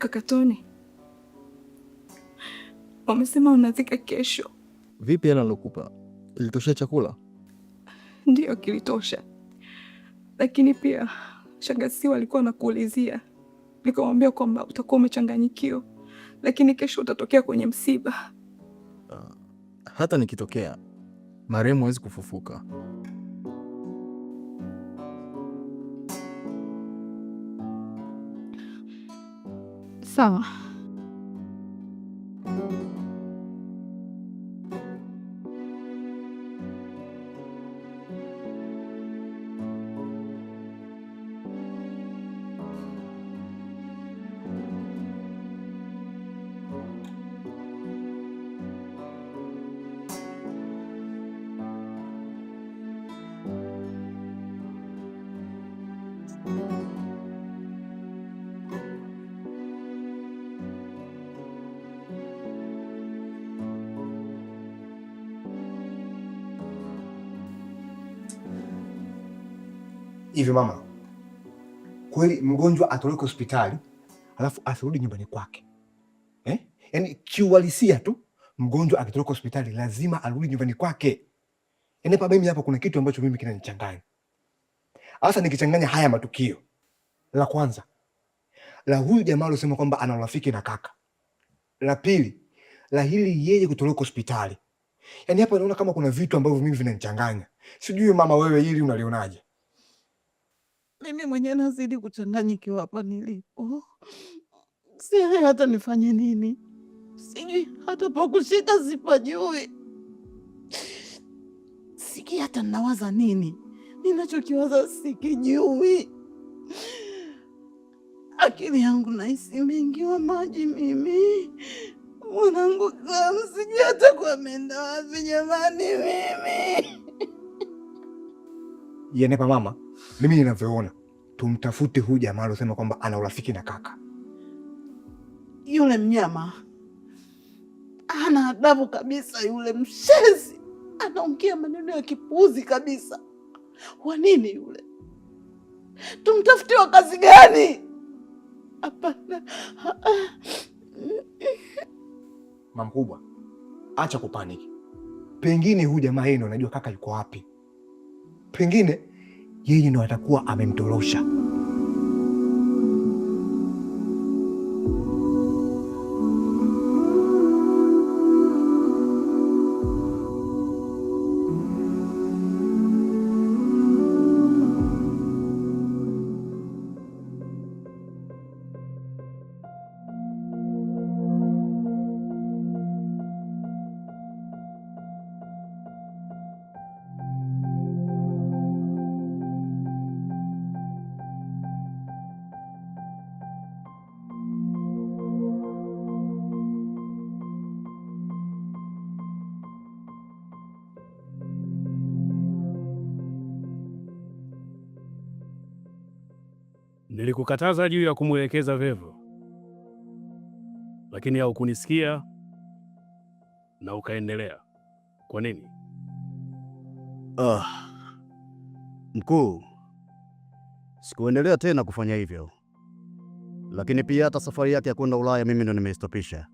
Kaka Toni, wamesema unazika kesho. Vipi hela nilokupa ilitosha chakula? Ndiyo, kilitosha, lakini pia shangazi alikuwa anakuulizia, nikamwambia kwamba utakuwa umechanganyikiwa, lakini kesho utatokea kwenye msiba. Hata nikitokea marehemu hawezi kufufuka. Sawa. Hivi mama, kweli mgonjwa atoroke hospitali alafu asirudi nyumbani kwake eh? Yaani kiuhalisia tu mgonjwa akitoroka hospitali lazima arudi nyumbani kwake. Yaani hapa mimi hapo kuna kitu ambacho mimi kinanichanganya. Sasa nikichanganya haya matukio, la kwanza la huyu jamaa aliyosema kwamba ana urafiki na kaka, la pili la hili yeye kutoroka hospitali. Yaani hapa naona kama kuna vitu ambavyo mimi vinanichanganya. Sijui mama, wewe hili unalionaje? Mimi mwenyewe nazidi kuchanganyikiwa hapa nilipo, sijui hata nifanye nini, sijui hata pa kushika sipajui, sijui hata nawaza nini, ninachokiwaza sikijui. Akili yangu nahisi imeingiwa maji mimi. Mwanangu Kam, sijui hata kwa ameenda wapi jamani, mimi Yenepa mama, mimi ninavyoona tumtafute huyu jamaa alosema kwamba ana urafiki na kaka yule. Mnyama ana adabu kabisa, yule mshezi anaongea maneno ya kipuuzi kabisa. Wa nini yule? Tumtafute wa kazi gani? Hapana mamkubwa, acha kupaniki. Pengine huyu jamaa yeye ndo anajua kaka yuko wapi, pengine yeye ndo atakuwa amemtorosha. Nilikukataza juu ya kumwelekeza Vevo, lakini haukunisikia na ukaendelea. Kwa nini? Ah, mkuu, sikuendelea tena kufanya hivyo, lakini pia hata safari yake ya kwenda Ulaya mimi ndo nimeistopisha.